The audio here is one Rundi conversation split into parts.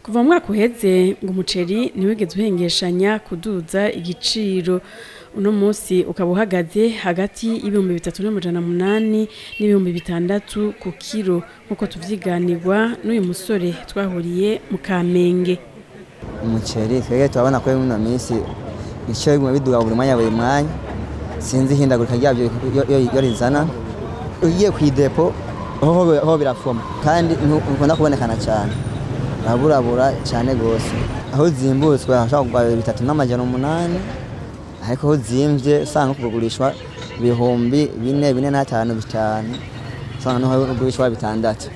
Kuva mu mwaka uheze ngo umuceri ntiwigeze uhengeshanya kuduza igiciro. Uno munsi ukaba uhagaze hagati y'3800 n'6000 ku kiro, nk'uko tuvyiganirwa n'uyu musore twahuriye mu Kamenge. Umuceri twebwe turabona ko ino minsi ibiciro biguma biduga buri mwanya buri mwanya, sinzi ihindagurika ryabyo iyo rizana. Ugiye ku idepo ho birafoma kandi ntukunda kubonekana cyane, uraburabura cyane gose. Aho uzimbutswe hashobora kugura 3800, ariko aho uzimvye usanga kugurishwa 4000, 4500, 5000, usanga noho kugurishwa 6000.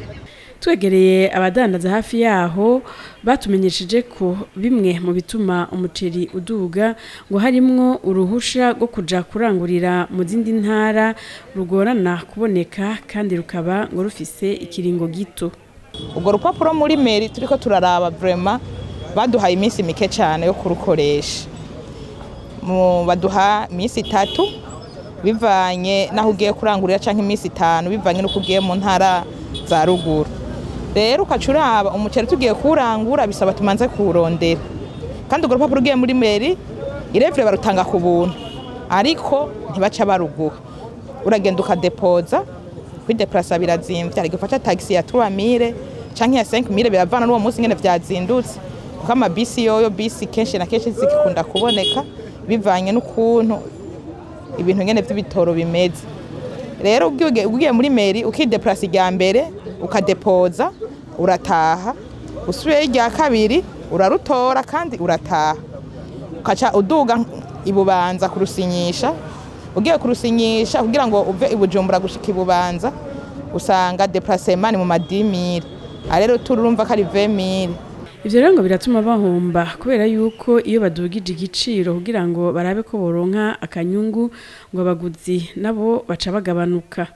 Twegereye abadandaza hafi yaho batumenyesheje ko bimwe mu bituma umuceri uduga ngo harimwo uruhusha rwo kuja kurangurira mu zindi ntara rugorana kuboneka, kandi rukaba ngo rufise ikiringo gito. Urwo rupapuro muri meri turiko turaraba, vraiment baduhaye iminsi mike cyane yo kurukoresha. Baduha iminsi 3 bivanye n'aho ugiye kurangurira, canke iminsi 5 bivanye n'uko ugiye mu ntara za ruguru. Rero ukaca uraba umuceri tugiye kuwurangura bisaba tumanze kuwurondera, kandi urwo rupapuro ugiye muri meri irevure barutanga ku buntu, ariko ntibaca baruguha. Uragenda ukadepoza, kwideplasa birazimvye. Hari gufata taxi ya 3000 canke ya 5000, biravana n'uwo munsi nyene vyazindutse, kuko amabisi yoyo bisi kenshi na kenshi zikikunda kuboneka bivanye n'ukuntu ibintu nyene vy'ibitoro bimeze. Rero ugiye muri meri ukideplasa irya mbere ukadepoza, urataha, usubiyeyo irya kabiri urarutora kandi urataha, ukaca uduga ibubanza kurusinyisha. Ugiye kurusinyisha kugira ngo uve i Bujumbura gushika i Bubanza, usanga déplacement ni mu ma 10000, rero turumva ko ari 20000. Ivyo rero ngo biratuma bahomba, kubera yuko iyo badugije igiciro kugira ngo barabe ko boronka akanyungu, ngo abaguzi nabo baca bagabanuka.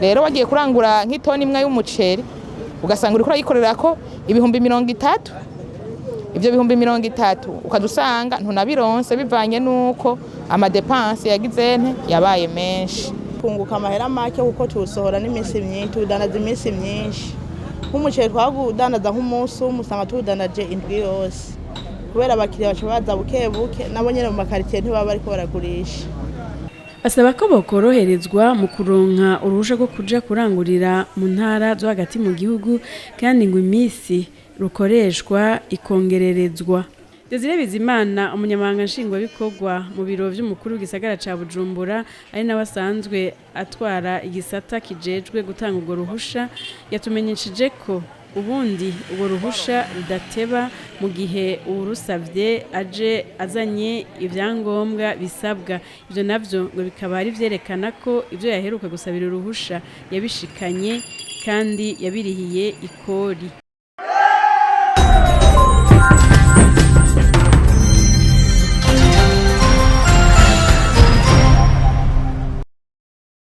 Rero wagiye kurangura nk'itoni imwe y'umuceri, ugasanga uriko urayikorera ko 300,000, ivyo 30,000 ukaza usanga ntunabironse bivanye n'uko ama dépenses yagize nte yabaye menshi. Kunguka amahera make kuko tuwusohora n'iminsi myinshi, tuwudandaza iminsi myinshi. Nk'umuceri twawudandaza nk'umunsi umwe, usanga tuwudandaje indwi yose, kubera abakiriya baca baza buke buke, nabo nyene mu makaritsiye ntibaba bariko baragurisha. Basaba ko bokoroherezwa mu kuronka uruhusha rwo kuja kurangurira mu ntara zo hagati mu gihugu, kandi ngo iminsi rukoreshwa ikongererezwa. Desire Bizimana, umunyamabanga nshingwabikorwa mu biro vy'umukuru w'igisagara ca Bujumbura, ari nawe asanzwe atwara igisata kijejwe gutanga urwo ruhusha, yatumenyesheje ko ubundi urwo ruhusha rudateba mu gihe uwurusavye aje azanye ivyangombwa bisabwa. Ivyo navyo ngo bikaba ari vyerekana ko ivyo yaheruka gusabira uruhusha yabishikanye kandi yabirihiye ikori.